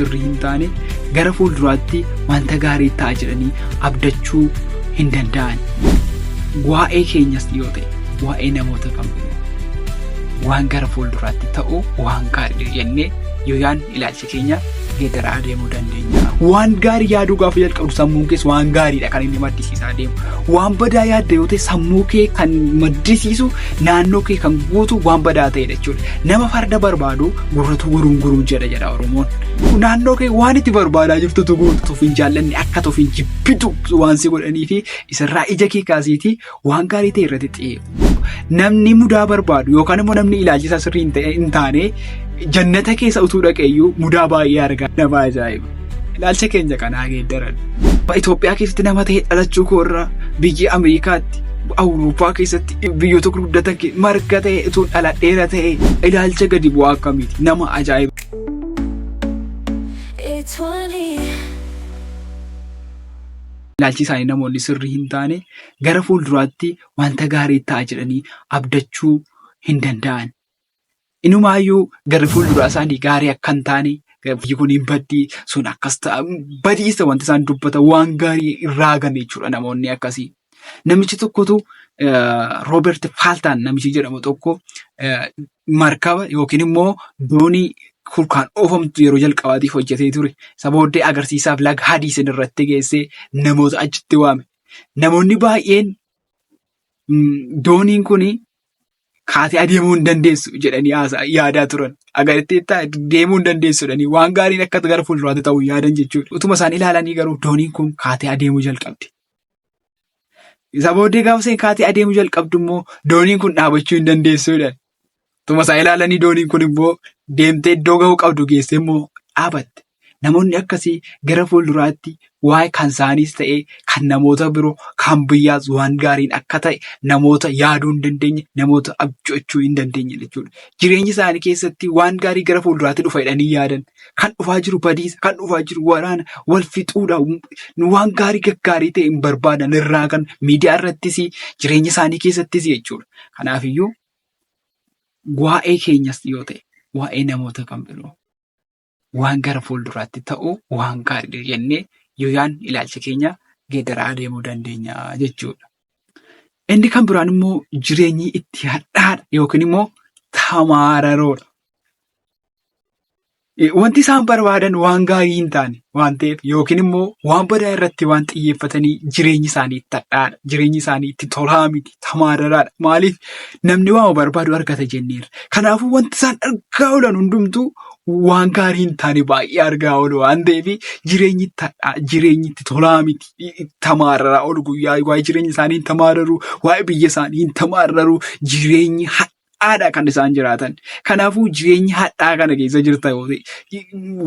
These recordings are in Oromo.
Sirrii hin taane gara fuulduraatti wanta gaarii ta'a jedhanii abdachuu hin danda'an. Waa'ee keenyas yoo ta'e, waa'ee namoota kan biroo, waan gara fuulduraatti ta'u waan gaarii jennee yoo yaadne ilaalcha keenya geeddaraa adeemuu dandeenya. Waan gaarii yaaduu gaafa jalqabdu sammuun kees waan gaariidha kan inni maddisiisaa deemu. Waan badaa yaadda yoo ta'e sammuu kee kan maddisiisu, naannoo kee kan guutu waan badaa ta'edha jechuudha. Nama farda barbaadu gurratu guruun guruun jedha jedha Oromoon. Naannoo kee waan itti barbaadaa jirtutu guutu. Of hin jaallanne, akka of hin jibbitu waan si godhanii fi isarraa ija kee kaasiitii waan gaarii ta'e irratti xiyyeeffadhu. Namni mudaa barbaadu yookaan immoo namni ilaalchi isaa sirrii hin taane jannata keessa utuu dhaqeeyyuu mudaa baay'ee argaa. Nama ajaa'iba. Ilaalcha keenya kanaa geeddaran. Itoophiyaa keessatti nama ta'e dhalachuu koo irra biyya Ameerikaatti, Awurooppaa keessatti, biyyoota gurguddatan marga ta'e utuu dhaladheera ta'e, ilaalcha gadi bu'aa akkamiiti? Nama ajaa'iba. It's 20. Ilaalchi isaanii namoonni sirrii hin taane gara fuulduraatti wanta gaarii ta'a jedhanii abdachuu hin danda'an. Inumaayyuu garri fuulduraa isaanii gaarii akka hin taane, biyyi kun hin baddii, sun akkas ta'a, badiisa wanti isaan dubbatan waan gaarii irraa hagame jechuudha namoonni akkasii. Namichi tokkotu, Roobert Faaltaan namichi jedhamu tokko, markaba yookiin immoo doonii hurkaan oofamtu yeroo jalqabaatiif hojjetee ture. Isa booddee agarsiisaaf laga Hadiisin irratti geessee namoota achitti waame. Namoonni baay'een dooniin kun kaatee adeemuu hin dandeessu jedhanii yaadaa turan. Agartee deemuu hin dandeessu jedhanii waan gaariin akka gara fuulduraatti ta'u yaadan jechuudha. Utuma isaan ilaalanii garuu dooniin kun kaatee adeemuu jalqabde. Isa booddee gaafa isheen kaatee adeemuu jalqabdu immoo dooniin kun dhaabachuu hin dandeessu jedhan. Utuma isaan ilaalanii dooniin kun immoo deemtee iddoo gahuu qabdu geessee immoo dhaabatte. Namoonni akkasii gara fuulduraatti waa'ee kan isaaniis ta'e kan namoota biroo, kan biyyaas waan gaariin akka ta'e namoota yaaduu hin dandeenye, namoota abjoochuu hin dandeenye jechuudha. Jireenya isaanii keessatti waan gaarii gara fuulduraatti dhufa jedhanii yaadan. Kan dhufaa jiru badiisa, kan dhufaa jiru waraana, wal fixuudha. Waan gaarii gaggaarii ta'e hin barbaadan irraa kan miidiyaa irrattis jireenya isaanii keessattis jechuudha. Kanaafiyyuu waa'ee keenyas yoo ta'e, waa'ee namoota kan biroo, waan gara fuulduraatti ta'u waan gaarii jennee yoo yaadne ilaalcha keenya geeddaraa adeemuu dandeenya jechuudha. Inni kan biraan immoo jireenyi itti hadhaadha yookiin immoo tamaararoodha. Wanti isaan barbaadan waan gaarii hin taane waan ta'eef yookiin immoo waan badaa irratti waan xiyyeeffatanii jireenyi isaanii itti hadhaadha. Jireenyi isaanii itti tolaa miti, tamaararaadha. Maaliif? Namni waan barbaadu argata jenneerra. Kanaafuu wanti isaan argaa oolan hundumtuu waan gaarii hin taane baay'ee argaa oolu waan ta'eef jireenyi itti hadhaa, jireenyi itti tolaa miti. Tamaararaa oolu guyyaa waa'ee jireenya isaanii hin tamaararu, waa'ee biyya isaanii hin tamaararu, jireenyi hadhaadha kan isaan jiraatan. Kanaafuu jireenya hadhaa kana keessa jirta yoo ta'e,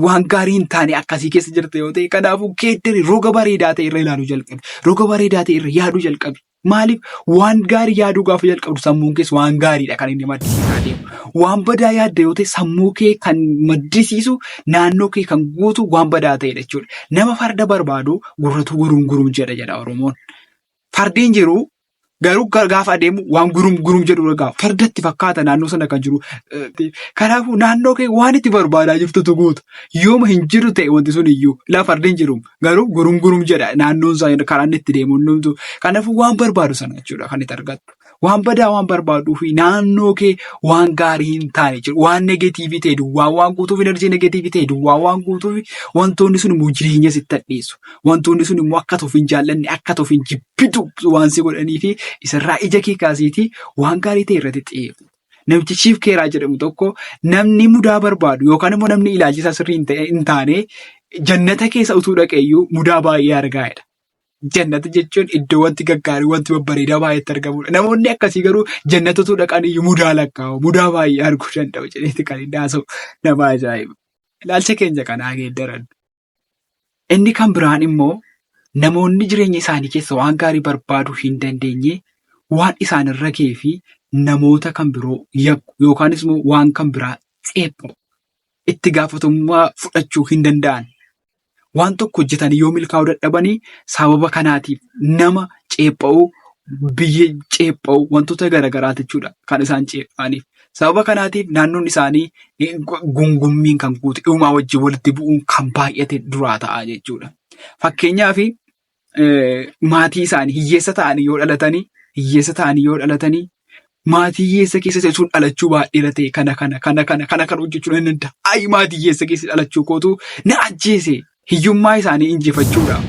waan gaarii hin taane akkasii keessa jirta yoo ta'e, kanaafuu geeddari, roga bareedaa ta'e irra ilaaluu jalqabi. Roga bareedaa ta'e irra yaaduu jalqabi. Maaliif? Waan gaarii yaaduu gaafa jalqabdu sammuun kees waan gaariidha kan inni maddisiisaa deemu. Waan badaa yaadda yoo ta'e sammuu kee kan maddisiisu, naannoo kee kan guutu waan badaa ta'edha jechuudha. Nama farda barbaadu gurratu guruun guruun jedha jedha Oromoon. Fardi hin jiru garuu gaafa adeemu waan gurum gurum jedhu dhagaa fardatti fakkaata naannoo sana kan jiru. Kanaafuu naannoo kee waan itti barbaadaa jirtutu guuta. Yooma hin jiru ta'e wanti sun iyyuu ilaa fardi hin jiru garuu gurum gurum jedha naannoon isaa karaa inni itti deemu hundumtu. Kanaafuu waan barbaadu sana jechuudha kan itti argattu. Waan badaa waan barbaaduu fi naannoo kee waan gaarii hin taane jiru. Waan negatiivii ta'e duwwaa waan guutuuf, enerjii negatiivii ta'e duwwaa waan guutuuf, wantoonni sun immoo jireenya sitti hadheessu. Wantoonni sun immoo akka of hin jaallanne, akka of hin jibbitu waan si godhanii fi isarraa ija kee kaasiitii waan gaarii ta'e irratti xiyyeeffadhu. Namichi Chiif Keeraa jedhamu tokko, namni mudaa barbaadu yookaan immoo namni ilaalchi isaa sirrii hin taane jannata keessa utuu dhaqeeyyuu mudaa baay'ee argaa jedha. Jannata jechuun iddoo wanti gaggaarii, wanti babbareedaa baay'eetti argamudha. Namoonni akkasii garuu jannata utuu dhaqan iyyuu mudaa lakkaa'u, mudaa baay'ee arguu danda'u jedheeti kan inni haasa'u. Nama ajaa'iba. Ilaalcha keenya kanaa geeddarannu. Inni kan biraan immoo namoonni jireenya isaanii keessa waan gaarii barbaaduu hin dandeenye waan isaanirra ga'ee fi namoota kan biroo yakku yookaanis immoo waan kan biraa ceepha'u. Itti gaafatamummaa fudhachuu hin danda'an. Waan tokko hojjetanii yoo milkaa'uu dadhabanii sababa kanaatiif nama ceepha'uu, biyya ceepha'uu, wantoota garaagaraa jechuudha kan isaan ceepha'aniif. Sababa kanaatiif naannoon isaanii gungummiin kan guute uumaa wajjin walitti bu'uun kan baay'ate duraa ta'a jechuudha. Fakkeenyaaf maatii isaanii hiyyeessa ta'anii yoo dhalatanii hiyyeessa ta'anii yoo dhalatanii maatii hiyyeessa keessa sun dhalachuu baadheera ta'e kana kana kana kana kana kana hojjechuu nan danda'a. Ayi maatii hiyyeessa keessa dhalachuu kootu na ajjeese hiyyummaa isaanii injifachuudhaaf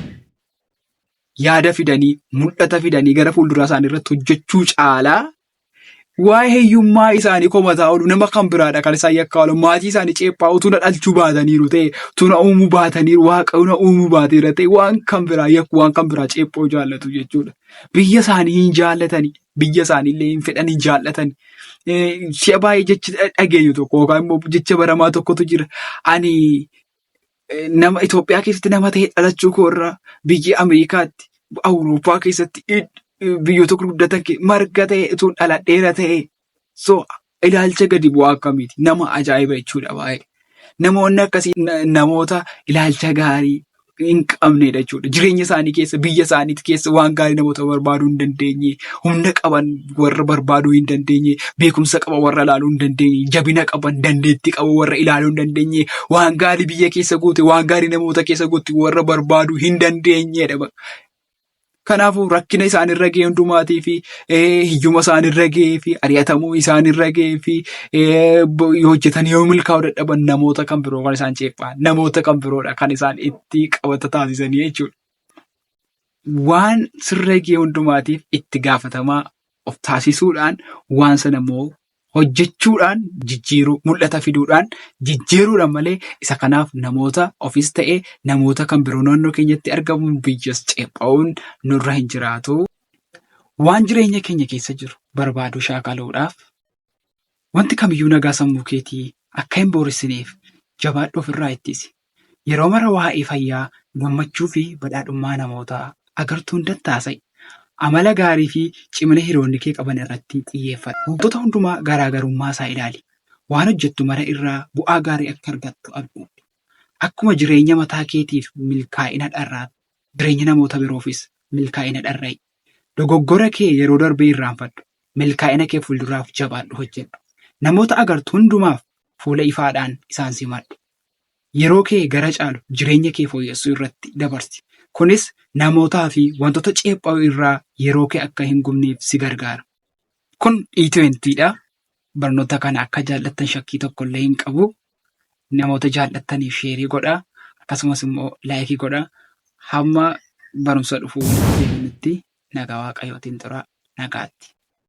yaada fidanii mul'ata fidanii gara fuulduraa isaanii irratti hojjechuu caalaa waa'ee hiyyummaa isaanii komataa oolu nama kan biraadha kan isaan yakkaa oolu maatii isaanii ceephaa utuu na dhalchuu baataniiru ta'e utuu na uumuu baataniiru waaqayyo na uumuu baateera ta'e waan kan biraa yakku waan kan biraa ceephoo jaallatu jechuudha. Biyya isaanii hin jaallatani biyya isaanii illee hin fedhan hin jaallatani. Si'a baay'ee jechi dhageenyu tokko yookaan immoo jecha baramaa tokkotu jira. Ani nama Itoophiyaa keessatti nama ta'e dhalachuu koo irraa biyya Ameerikaatti, Awurooppaa keessatti biyyoota gurguddatan marga ta'e utuu dhaladheera ta'e so ilaalcha gadi bu'aa akkamiiti nama ajaa'iba jechuudha baay'ee. Namoonni akkasii namoota ilaalcha gaarii hin qabnedha jechuudha. Jireenya isaanii keessa biyya isaanii keessa waan gaarii namoota barbaaduu hin dandeenye, humna qaban warra barbaaduu hin dandeenye, beekumsa qaban warra ilaaluu hin dandeenye, jabina qaban, dandeettii qaban warra ilaaluu hin dandeenye, waan gaarii biyya keessa guute, waan gaarii namoota keessa guute warra barbaaduu hin dandeenyedha. Kanaafuu rakkina isaanirra ga'e hundumaatii fi hiyyuma isaanirra ga'ee fi ari'atamuu isaanirra ga'ee fi yoo hojjetan yoo milkaa'uu dadhaban namoota kan biroo kan isaan ceephaan namoota kan biroodha kan isaan itti qabata taasisanii jechuudha. Waan sirra ga'e hundumaatiif itti gaafatamaa of taasisuudhaan waan sana immoo hojjechuudhaan jijjiiruu, mul'ata fiduudhaan jijjiiruudhaan malee isa kanaaf namoota ofis ta'e namoota kan biroo naannoo keenyatti argamuun biyyas ceepha'uun nurra hin jiraatu. Waan jireenya keenya keessa jiru barbaaduu shaakaluudhaaf wanti kamiyyuu nagaa sammuu keetii akka hin booressineef jabaadhu ofirraa ittisi. Yeroo mara waa'ee fayyaa, gammachuu fi badhaadhummaa namoota agartu hundatti haasa'i. Amala gaarii fi cimina hiriyoonni kee qaban irratti xiyyeeffadhu. Wantoota hundumaa garaagarummaa isaa ilaali. Waan hojjettu mara irraa bu'aa gaarii akka argattu abdadhu. Akkuma jireenya mataa keetiif milkaa'ina dharraatu, jireenya namoota biroofis milkaa'ina dharra'i. Dogoggora kee yeroo darbee irraanfadhu. Milkaa'ina kee fuulduraaf jabaadhu hojjedhu. Namoota agartu hundumaaf fuula ifaadhaan isaan simadhu. Yeroo kee gara caalu jireenya kee fooyyessuu irratti dabarsi. Kunis namootaa fi wantoota ceepha'u irraa yeroo kee akka hin gubneef si gargaara. Kun E20 dha. Barnoota kana akka jaallattan shakkii tokko illee hin qabu. Namoota jaallattaniif sheerii godhaa. Akkasumas immoo laayikii godhaa. Hamma barumsa dhufu walitti deebinutti nagaa Waaqayyootiin turaa. Nagaatti.